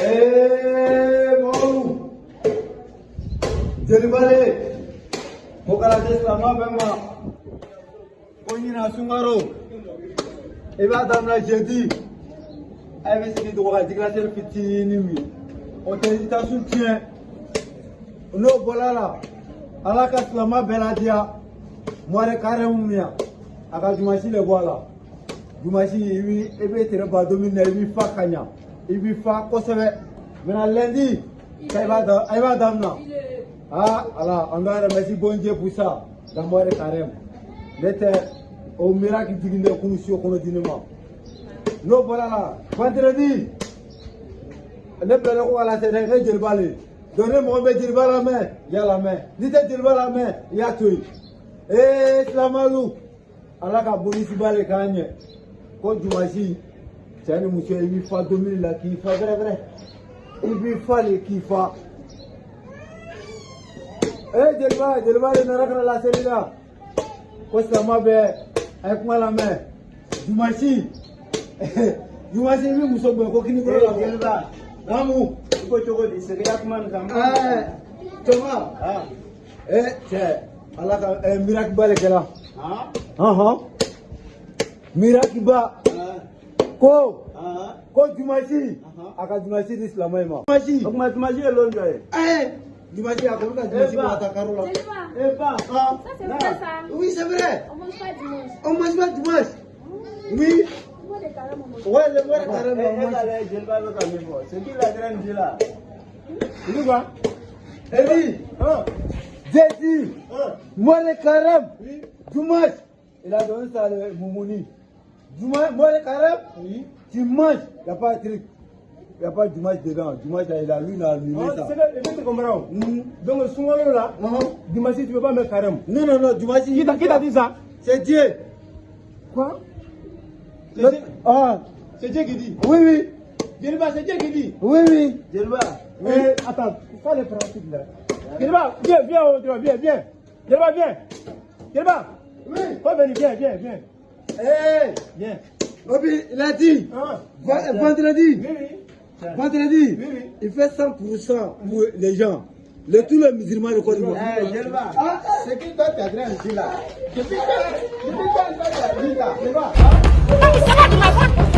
Ee mɔgɔw, jelibale ko kala se silamɛ bɛɛ ma ko ɲina sunkaro, i b'a daminɛ jeudi, a bɛ sigi dogo ka jigilatigɛ fitinin min, o tɛ i ta sun tiɲɛ. N'o bɔra la, Ala ka silamɛ bɛɛ ladiya. Mois de carême min yan, a ka dimanche le bɔ a la. Dimanche, i bɛ tere ba don min na, i b'i fa ka ɲa, i b'i fa kosɛbɛ. Maintenant, lundi, i b'a da, i b'a daminɛ. Ah Ala, on doit remercier bon Dieu pour ça. Dans mois de carême, ne tɛ o miracle jigin bɛ kunu so kɔnɔ di ne ma. N'o bɔra la, vendredi, ne bɛnna ko ala tɛ dɛ, ne jeliba le. Donc ne mɔgɔ bɛ jeliba lamɛn, i y'a lamɛn. N'i tɛ jeliba lamɛn, i y'a to yen. Ee silamɛlu, Ala ka bonisiba le k'an ɲɛ ko dimanche, cɛ ni muso, i b'i fa dumuni la k'i fa bɛrɛ bɛrɛ, i b'i fa le k'i fa. Ee jeliba, jeliba de nana ka na laseli la ko silamɛ bɛɛ a ye kuma lamɛn. Dimanche, dimanche, i bɛ muso gɛn ko kini bolo la. Jeliba. Naamu. I ko cogo di? Segin i ka kuma nin kan. Ɛɛ Toma. Ee cɛ, Ala ka miracle ba de kɛra. Ɔhɔn, miracle ba ko ko dimanche, a ka dimanche di silamɛ ma. Dimanche. O tuma, dimanche ye lon jɔ ye? Ɛɛ dimanche, a ko bɛ ka dimanche bɔ ka taa karo la. Jeliba, Eh ba. Ah. ça c'est vrai ça. Oui, c'est vrai. On mange pas dimanche. On mange pas dimanche, oui. Mois de carême, on mange. Ouais, le mois de carême, Eh, on e mange. ka lajɛ, jeliba bɛ ka min fɔ, c'est qui la train de dire là? Il dit quoi? Il dit Hein? J'ai dit Hein? mois de carême, Oui. dimanche, il a donné ça le Moumouni. Dimanche, mois de carême, Oui. tu manges, il n'y a pas de truc. Il n'y a pas de dimanche dedans. Dimanche, il a lui, il a annulé Ah, ça. c'est que je te comprends. Donc, sunkalo là, dimanche, tu ne peux pas mettre carême. Non, non, non, dimanche. Qui t'a dit ça? C'est Dieu. Quoi? C'est Le- Dieu, Ah, c'est Dieu qui dit. Oui. Jeliba, c'est Dieu qui dit. Oui. Jeliba. Oui. Eh, attends, faut les principes là. Jeliba, viens, viens, oh, viens, viens. Jeliba, viens. Jeliba, Oui. faut venir, viens, viens, viens. Eh, Viens. Obi, il a dit, Ah, vendredi, oui. vendredi, Oui. il fait 100% pour les gens. Tous les musulmans de Côte d'Ivoire. Eh Jeliba. Ah. C'est qui toi tu es en train de dire là? Depuis quand toi tu as dit ça? Jeliba. Ça va de ma voix.